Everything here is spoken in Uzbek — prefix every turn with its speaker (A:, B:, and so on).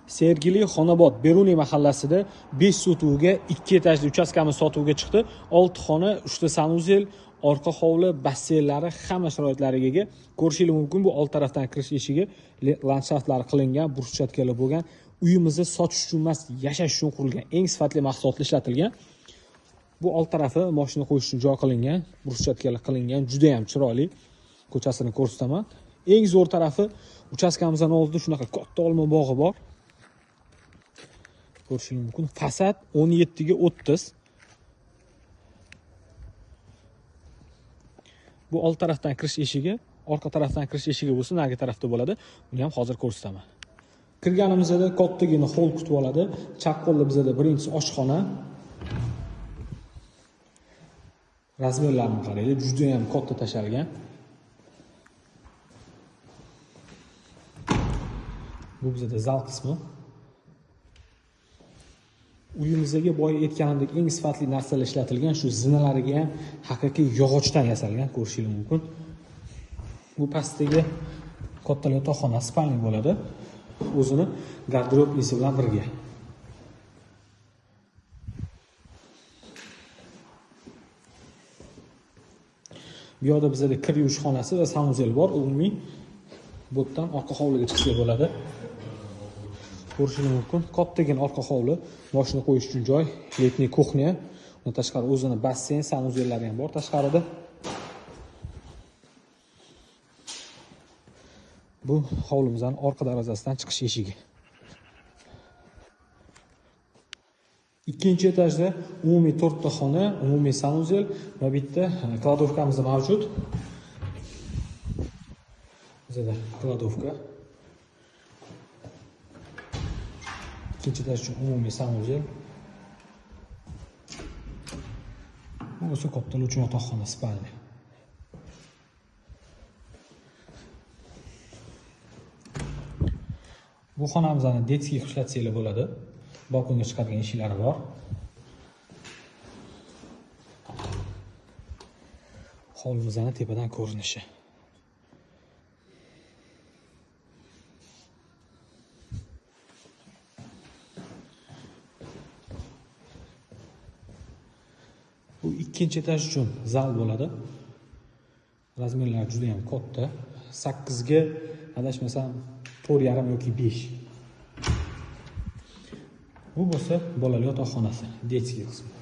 A: Sergeli Xonobod Beruniy mahallasida 5 sotuvga 2 etajli uchastkamiz sotuvga chiqdi. 6 xona, 3 ta sanuzel, orqa hovli, basseynlari, hamma sharoitlariga ega. Ko'rishingiz mumkin, bu old tarafdan kirish eshigi landshaftlari qilingan, burchaklar bo'lgan. Uyimizni sotish uchun emas, yashash uchun qurilgan, eng sifatli mahsulotlar ishlatilgan. Bu old tarafi mashina qo'yish uchun joy qilingan, burchaklar qilingan, juda ham chiroyli. Ko'chasini ko'rsataman. Eng zo'r tarafi uchastkamizdan oldida shunaqa katta olma bog'i bor. Ko'rishingiz mumkin. Fasad 17 ga 30. Bu old tarafdan kirish eshigi, orqa tarafdan kirish eshigi bo'lsa, narigi tarafda bo'ladi. Buni ham hozir ko'rsataman. Kirganimizda kattagina hol kutib oladi. Chap qo'lda bizda birinchisi oshxona. Razmerlarini qaranglar, juda ham katta tashalgan. Bu bizda zal qismi. Uyimizdagi boya aytganimdek eng sifatli narsalar ishlatilgan, shu zinalariga ham haqiqiy yog'ochdan yasalgan, ko'rishingiz mumkin. Bu pastdagi katta yotoqxona spalni bo'ladi. O'zini garderob isi bilan birga. Bu yoqda bizda kir yuvish xonasi va sanuzel bor. Umumiy bu yerdan orqa hovliga chiqsak bo'ladi. Ko'rishingiz mumkin. Kattagina orqa hovli, mashina qo'yish uchun joy, letniy kuxnya, undan tashqari o'zini basseyn, sanuzellari ham bor tashqarida. Bu hovlimizning orqa darvozasidan chiqish eshigi. Ikkinchi etajda umumiy 4 ta xona, umumiy sanuzel va bitta kladovkamiz mavjud. Bizda kladovka. Ikkinchi etaj uchun umumiy sanuzel. Bu bo'lsa kattalar uchun yotoqxona, spalni. Bu xonamizni detskiy qilib ishlatsanglar bo'ladi. Balkonga chiqadigan eshiklari bor. Hovlimizning tepadan ko'rinishi. Bu ikkinchi etaj uchun zal bo'ladi. Razmerlari juda ham katta. 8 ga adashmasam 4,5 yoki 5. Bu bo'lsa bolalar yotoqxonasi, detskiy qismi.